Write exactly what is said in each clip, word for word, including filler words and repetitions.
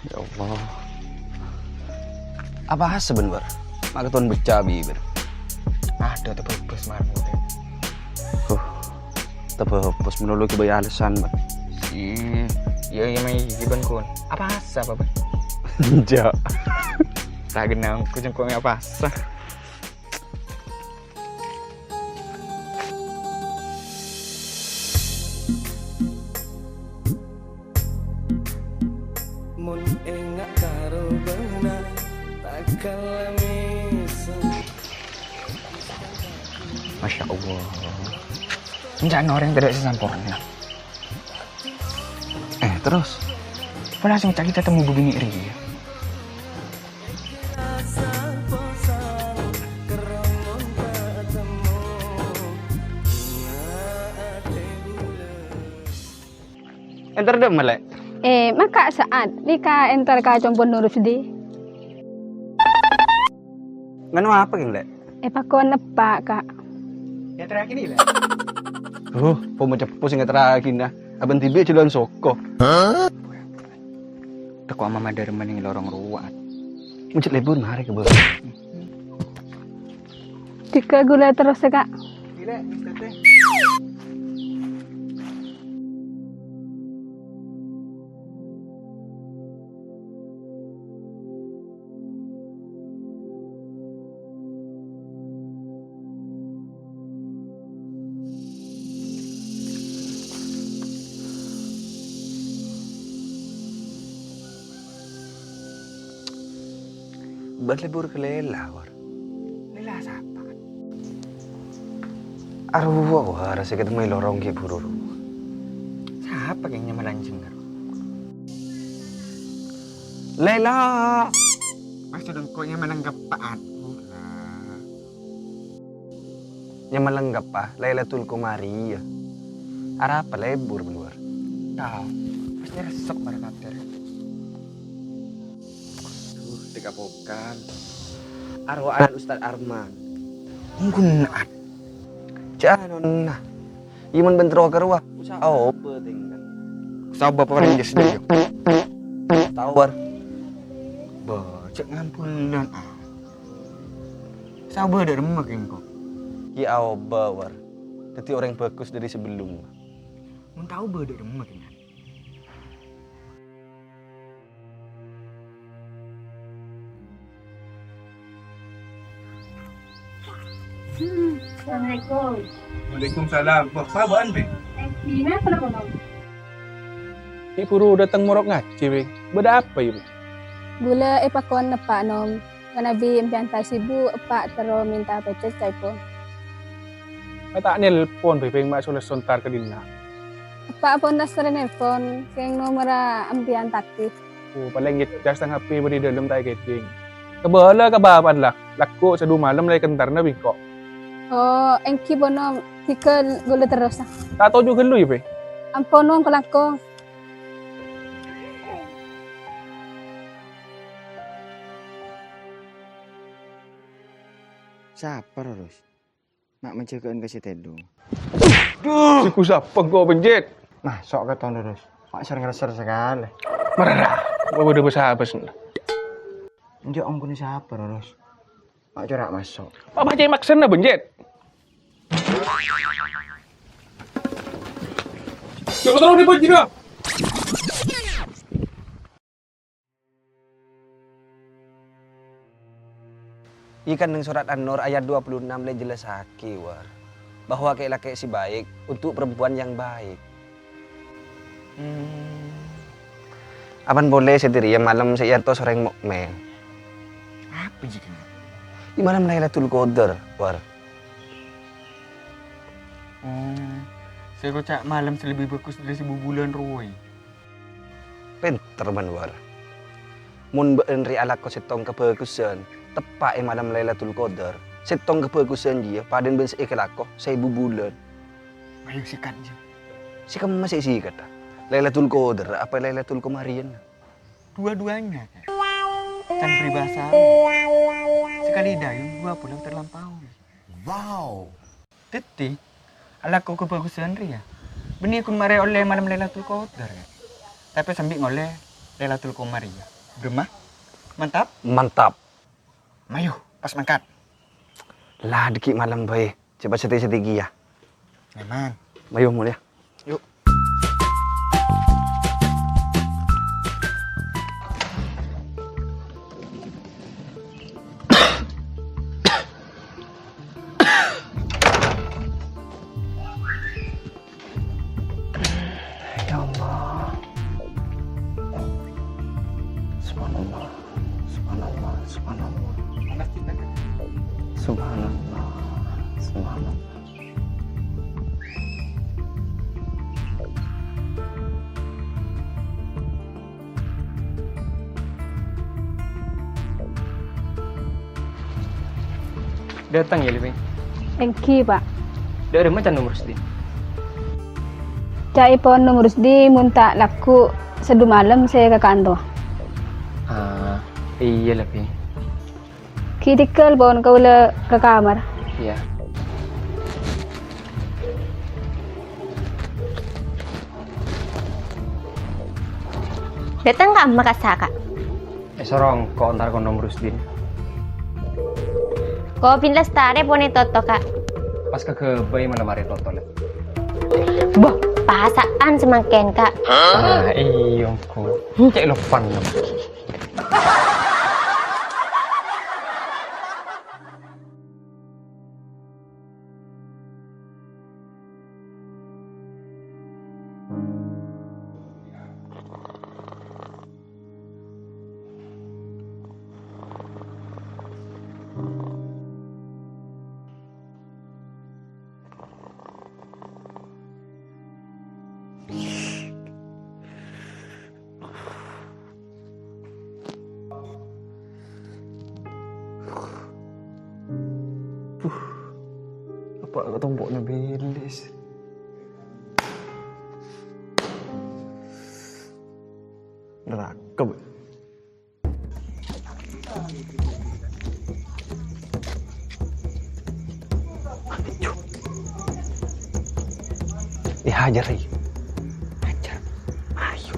Ya Allah. Apa asabân, War? Ma' katon becca' bibir. Adhu, tebebes marmo. Huh. Tebebes melolo kebaya alesan, Bân. Ih, iya, iya, mai gibân, Kun. Apa asa, apa, Bân? Enjâ'. Tak kenal, ku jengkoknya apa asa. Mon enga' karo bâ'na, ta' kala mèsem. Masya Allah. Enjâ' orèng tadâ' sè samporna. Eh, terros, pola sè ca'na tètemmo bâbinè' rèya. Entar dâ' emma, Lè'? Eh, maka' sa'at. Nèka entar ka compo'na Rusdi. Nganu apa, Kèng, Lè'? Eh, pakon eppa', Ka'. Ya, terakhir ini, Lè'. Huh, pomo ceppo sè ngaterakhir, nah. Abân dhibi' jhâlân soko. Teko ama madâremma neng lorong rowa. Mujud lebur, mari ke bawah. Tiga gula terus, Ka'. Bâ' lebur ka Lela, War. Lela sapa, Kan? Arowa, War, sè katemmowè lorong ghi' buru rowa. Sapa, Kèng, nyamana anjing, War? Lela! Maksud engko' nyamana ngeppa'an. Nyamana lengkap, ah, Lailatul Qomariyah. Arapa lebur, Bân War? Tao, pasti resep marè kater. Duh, tekapokan. Arwah aran Ustaz Arman. Onggunaan. Janonna. Iman bentro keruah. Usaha obat tinggal. Usaha obat paling jes deh. Tawar. Bocek ngampulan, ah. Sabâ dâ' remma kèng, kok. Ki aobâ, War. Dhâddhi orèng bhâghus dâri sabellunna. Mon tao bâ dâ' remma kèng. Assalamualaikum. Waalaikumsalam. Wah, apa bâ'ân, Bè? Eh, dina kenapa, Bang? Ki buru dâteng morok ngajhi, Bè. Bâdâ apa, yâ, Bè? Ghulâ èpakon eppa', Nom. Manabi empèyan ta' sibuk, eppa' terro mènta pècet caèpon. Ma' ta' nelpon, Bè, pèng ma' sè ollè sontar ka dinna'. Eppa' pon ta' sèrè nelpon, kèng nomorra empèyan ta' aktif. Oh, palèng ngècas tang H P bâdâ è dâlem ta' èkèdhing. Kabâlâ ka bapa'an la, lagghu' sè du malem la èkentarna bi' engko'. Oh, èngghi pon, Nom, dhika ghulâ terros, ah. Ta' toju' ghâllu, yâ, Bè? Ampon, Nom, kalangkong. Sapa, Ros? Ma' manjâgâ'ân ka sè tèdung. Duh! Iku sapa engko', Bân Jit? Maso' ka ton, Ros. Ma' ser-ngeser sakalè. Marara, bâbâ bâsa apa sè? Enjâ' ongghuna sapa, Ros? Ma' cora' maso'. Ma' bâjâ maksana, Bân Jit? Jâ' terro dibâjâ, dah. È kenneng sorat An-Nur ayat dua puluh enam lè jellassaghi, War, bahwa kè-lakè sè baik untuk perempuan yang baik. Hmm. Apan polè satèya malem sè èantos orèng mukmin. Apa jâ' kèya? È malem Lailatul Qadar, War. Oh, sè koca' malem sè lebbi bhâghus dâri seribu bulân rowa. Pènter, Bân War. Mon bâ'ân rè alako sèttong kabhâghusân, teppa' è malem Lailatul Qadar, sèttong kabhâghusân jiyâ padâna bân sè èkalako saèbu bulân. Ayo sikat, jiyâ. Sè kemma sè èsikata? Lailatul Qadar apa Lailatul Qomariyah? Dua-duanya, Kak. Kan peribahasa, sekali dayung, dua pulau terlampaui. Wow. Dhâddhi, alako kabhâghusân rèya bânnè ghun marè ollè malem Lailatul Qadar, Kak. Tapè sambi ngollè Lailatul Qamar, iyâ. Bârâmma? Mantap? Mantap. Mayu, pas mangkat. La, dhâggi' malem bhâi. Jhâ' pas sèdhi-sèdhi kèya. Memang. Mayu, molèya. Yu'. Ya Allah. Subhanallah. Subhanallah. Subhanallah. Subhanallah. Subhanallah. Dâteng, yâ, Lèpèng? Èngghi, Pak. Dâ' remma can Om Rusdi? Ca'èpon Om Rusdi mon ta' lagghu' sè du malem sè ka kanto. Ah, iyâ, Lèpèng. Ghi' tèngghâl pon kaulâ ka kamar. Iyâ. Dâteng ka' emma kassa', Ka'? Èsoro engko' entar ka Om Rusdin. Kopin Lestari pon ètoto', Ka'. Pas kaghâbây malem arè ètoto', Lè'. Bâh, pasa'an samangkèn, Ka'. Ah, iyâ, engko'. Cè' lopan. Apa ketompo'na bilis? Neraka. Ayo. Eh, hajar, eh. Hajar. Ayo.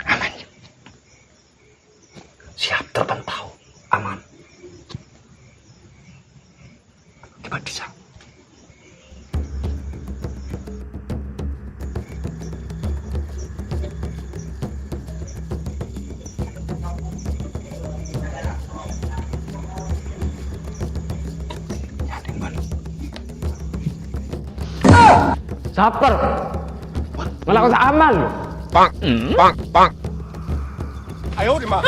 Aman. Siap terpantau. Aman. Di mana, Sa? Saper. Malah kok aman. Pak, pak, pak. Ayo, di mana?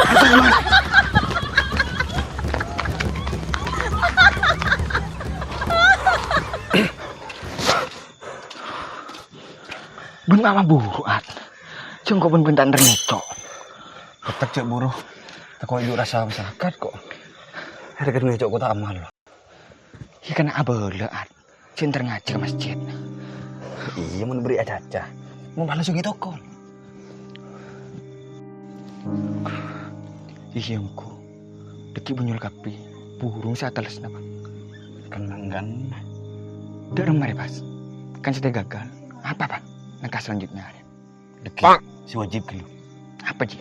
Bun mama buru, At. Jengko pun bentar ngeco. Tetep cek buru. Tako yuk rasa masyarakat kok. Harga ngeco kota amal. Iyâ kèng abâlâ, At. Sè èntar ngajhi ka masjid. Iyâ, mon bâri' acaca. Mon pas langsung ètokol. Iyâ, engko'. Dhâggi' bunyol kabbhi. Burung sè atellesna, Pak. Kennang, kan? Dâ' remma rè, pas. Kan sè gagal. Apa, Pak? Langkah selanjutnya, arè. Dhâggi', Pak, sè wajib ghâllu. Apa, Ji?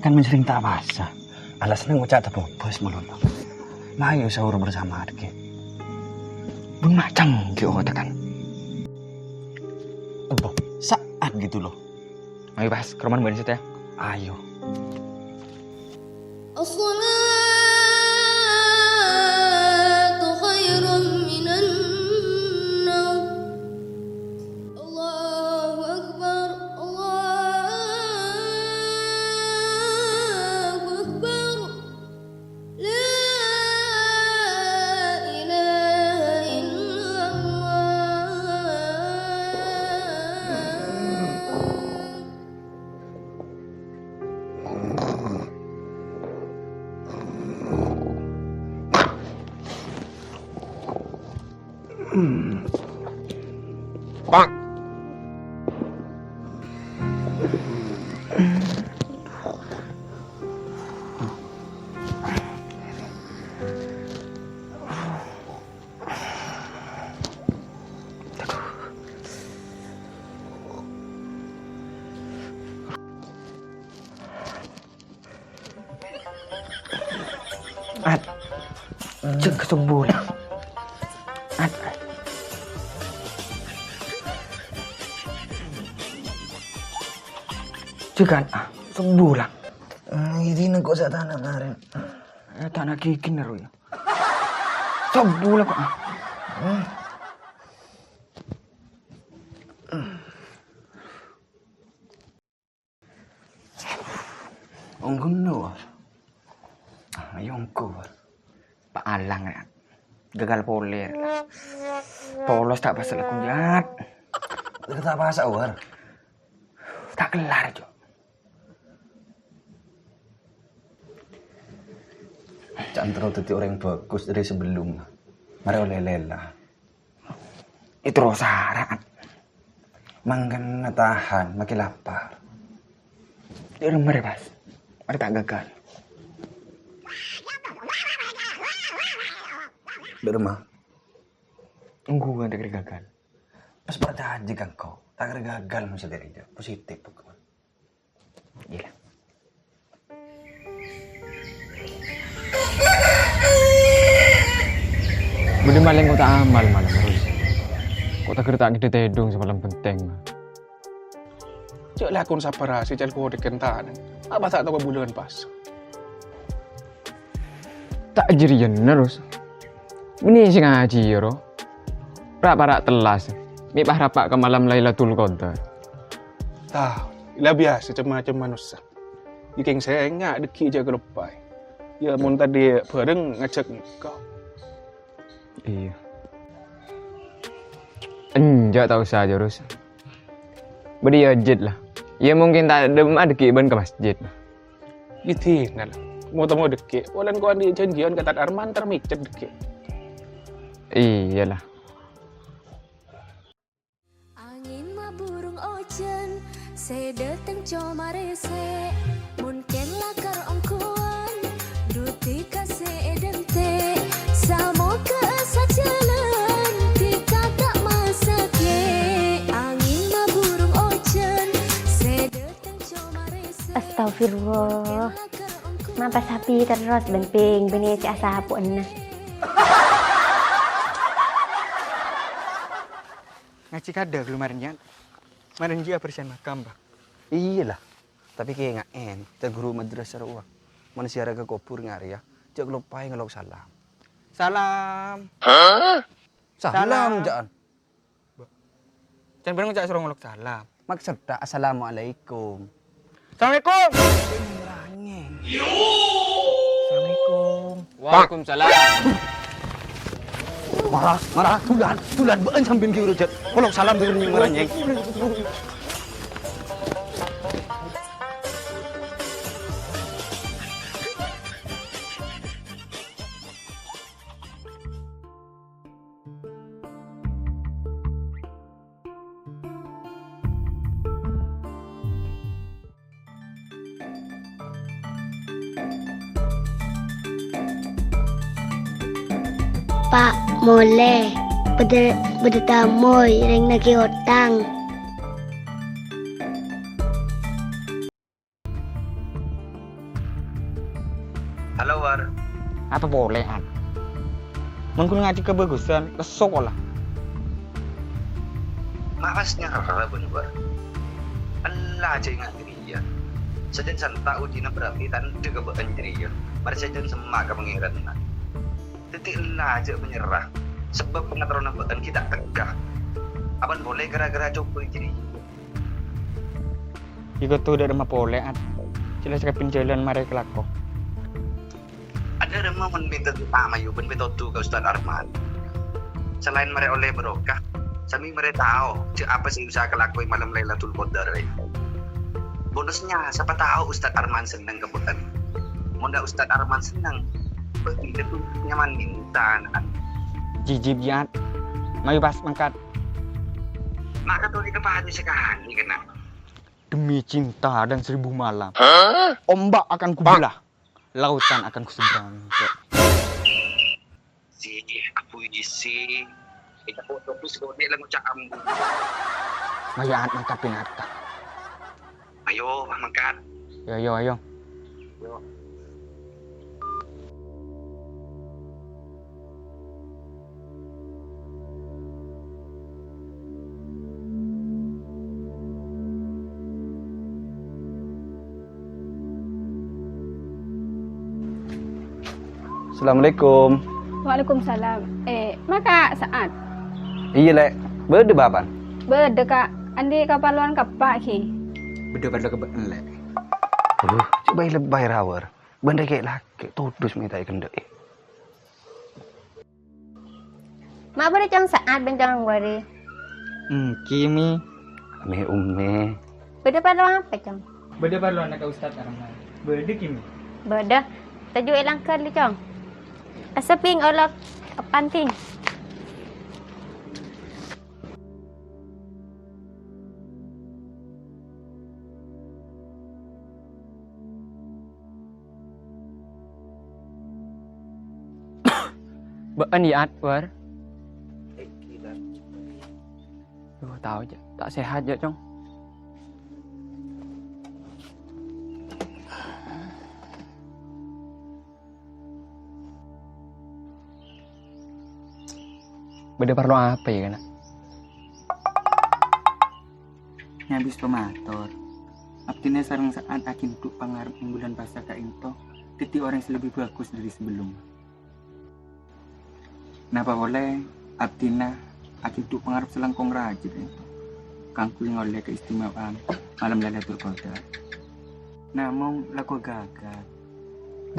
Kan men sering ta' pasa. Alasanna ngoca' tabobos malolo. Mayu sahur bersama, dhâggi'. Bun macam ghi' otak kan. Embo, saat gitu loh. Ayo, pas, ke rumah Mbak Nisit ya. Ayo. الصلاة خير من النوم. الله أكبر، الله أكبر. لا إله إلا الله. At, jâgâ sobbhu la. At. Jâgâ, ah, sobbhu la. Hmm, ini nengko' sè tana kemarin. Eh, tana gigi nero ya. Sobbhu la, Pak. Hmm. Ongghuno, War. Ayo ongghu, War. Paalang, ya. Gagal polè. Polos ta' pasa lagu, Jat. Ta' pasa, War. Ta' kellar, Cok. Ca'na terro dhâddhi orèng bhâghus dâri sabellunna. Marè ollè lèla. Èterro sara. Mangkana tahan, makè lapar. Dâ'remma rè, Bas. Arè ta' gagal. Dâ'remma? Ongghu ta' kèra gagal. Pas parcajâ ka engko', ta' kèra gagal mon sè dâri jâ'. Positif pokokna. Gila. Budi maling kota amal malam terus. Kota kereta gede tedung semalam benteng. Cek lakon sabar sih cel kode kentane. Apa tak tahu bulan pas. Tak jeriyan terus. Meni sè ngajhi, ro. Ra'-para' tellas. Mè' pas rapa' ka malam Lailatul Qadar. Tah, la biyasa cem-macem manossa. Yâ kèng sènga' dhâggi' jâ' kaloppaè. Yâ, mon tadâ' bhâreng ngajhâk engko'. Iyâ. Enjâ' ta' osa, Jurus. Bâdâ yâ jit la. Yâ mungkin ta' dâmma dhâggi' bân ka masjid. Ghi' dinah la. Mo-temo dhâggi'. Polana ko' andi' janjiyân ka Tad Arman, tar mècet dhâggi'. Iyâ la. Angin maburung ojhân, sè dâteng coma rèsè'. Mon kèng lakar ongghuwân, dhu dhika sè èdhânte'. Samoga sajhâlân, dhika ta' masakè'. Angin maburung ojhân, sè dâteng coma rèsè'. Astagfirullah. Mon kèng lakar ongghuwân. Mapa sabi terros bân pèng bânnè sè asapo'na. Ngajhi kadâ' ghâllu marèn, Yan. Marèn jiyâ abersihan makam, Pak. Iyâ la. Tapè kènga'è, ta' ghuru madrasah rowa. Mon ziarah ka kobhur nga' rèya, jâ' kaloppaè ngolok salam. Salam. Hah? Salam, salam. Jâ'ân. Can bhâreng ngoca' soro ngolok salam. Maksodda, "Assalamualaikum." Assalamualaikum. Rangèng. Assalamualaikum. Waalaikumsalam. Mara, mara, dulan, dulan, bâ'ân sambi ghi' urujât. Ngolok salam dâri rèng marèn, Nyèng. Pa', molè. Bâdâ, bâdâ tamoy, rèng naghi otang. Halo, War. Apa polè, An? Mon ghun ngajhi kabhâghusân, lesso pola. Ma' pas nyarra bân, War. Ella jhâ' enga' jârèya. Sajân santa' ujina berarti tandhâ ka bâ'ân jârèya. Marè sajân semma' ka Pangèranna. Dhâddhi ella jhâ' manyerra. Sabâb pangaterrona bâ'ân ghi' ta' tegghâ. Apa polè ghârâ-ghârâ cobâ jârèya. Ghi' kodhu dâ' remma polè, At. Jelas kabbhi jhâlân marè kalako. Adâ' remma mon mènta du'a mayu bân pètodhu ka Ustad Arman. Salaèn marè ollè barokah, samè marè tao jhâ' apa sè bisa èkalakoè malem Lailatul Qadar. Bonusnya, sapa tao Ustad Arman senneng ka bâ'ân. Mon dâ' Ustad Arman senneng, bâ'ân nyaman mènta, At. Jhijhi, At. Mayu pas mangkat. Mangkat ollè ka panè sakalè kèna. Demi cinta dan seribu malam, ombak akan kubelah, lautan akan kuseberangi. Si, aku isi. Kita foto terus kode lah ngucap ambu. Mayat mangkat pinata. Ayo, mangkat. Yo, yo, ayo. Yo. Assalamualaikum. Waalaikumsalam. Eh, maka Sa'ad? Iyâ, Lè'. Bâdâ bâ'na? Bâdâ, Ka'. Andi' kaparlowan ka eppa' ghi? Bâdâ parlo ka bâ'na, Lè'. Aduh, coba lebay rawar. Bâ'na kè'-lakè' todus mènta èkendhâ'i. Ma' bâdâ Cong Sa'ad bân Cong Anggwari? Èngghi, Mi. Mè', Ummè. Bâdâ parlo apa, Cong? Bâdâ parlowanna ka Ustad Arman. Bâdâ, ghi, Mi? Bâdâ. Toju' è langghâr, Cong. Ka sapèng olok, ka panti. Bâ'na, yâ, At, War? Duh, tao, jâ'. Ta' sehat, jâ', Cong. Bâdâ parlo apa, yâ, kana'? Nyabis pamator. Abdhina sareng Sa'ad aghindhu' pangarep è bulân pasa ka'dinto dhâddhi orèng sè lebbi bhâghus dâri sabellunna. Napa polè, abdhina aghindhu' pangarep sè langkong rajâ ka'dinto, kaangghuy ngollè keistimewaan malem Lailatul Qadar. Namong la ghâgâl.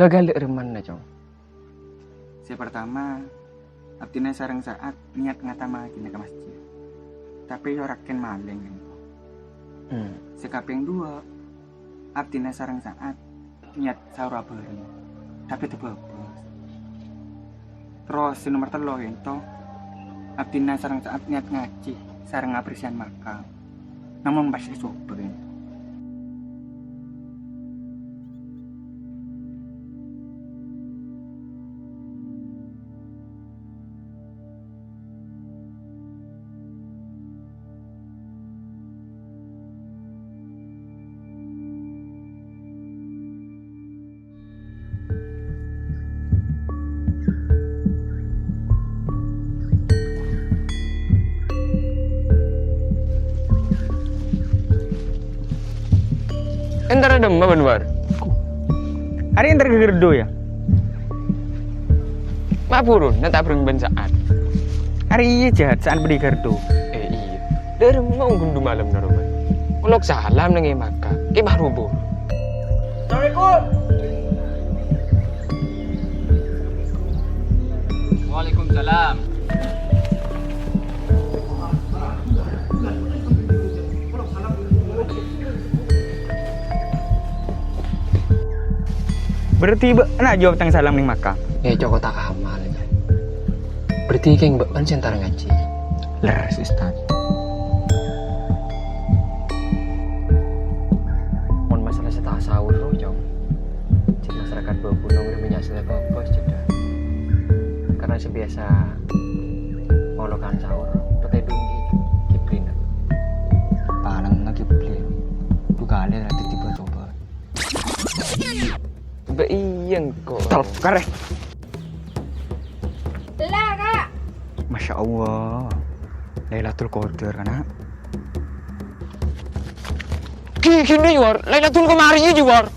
Ghâgâl dâ' remmana, Cong? Sè partama, abdhina sareng Sa'ad niyat ngatamaghi ka masjid, tapè yâ rakèn malèng, ka'dinto. Hmm. Sè kapèng duwâ', abdhina sareng Sa'ad niyat saor abhâreng, tapè tèbâbâs. Terros sè nomer tello', ka'dinto, abdhina sareng Sa'ad niyat ngajhi sareng abersiyan makam. Namong pas èsobâ, ka'dinto. Èntara dâ'emma bân War? Arè èntara ka Gherdo, yâ? Ma' buru, na' ta' bhâreng bân Sa'ad. Arè iyâ, Jat, Sa'ad bâdâ è Gherdo. Eh, iyâ. Dâ'remma ongghu du malem na rowa. Olok salam neng è Makkah. Kè bhuru-bhuru. Assalamualaikum. Waalaikumsalam. Berarti bâ'na jâwâb tang salam neng Makkah? Eh, coko ta' amal, Cai. Berarti kèng bâ'na sè èntara ngajhi. Lerres, Ustaz. Mon masalah sè ta' saur, Cong. Cè' masyarakat Bâbulong rè mè' nya' sè bâbâs, cè' dâ. Karena sè biyasa ngolokan saur, patèdung ghi' Kiblina. Palèng Kiblin. Du kalè la dhâddhi bâ-coba. Bâ' iyâ engko'. Telkar, eh. Ella, Kak. Masya Allah. Lailatul Qadar, kana'. Ghi-, ghi' nè, War. Lailatul Qamar iyâ, War.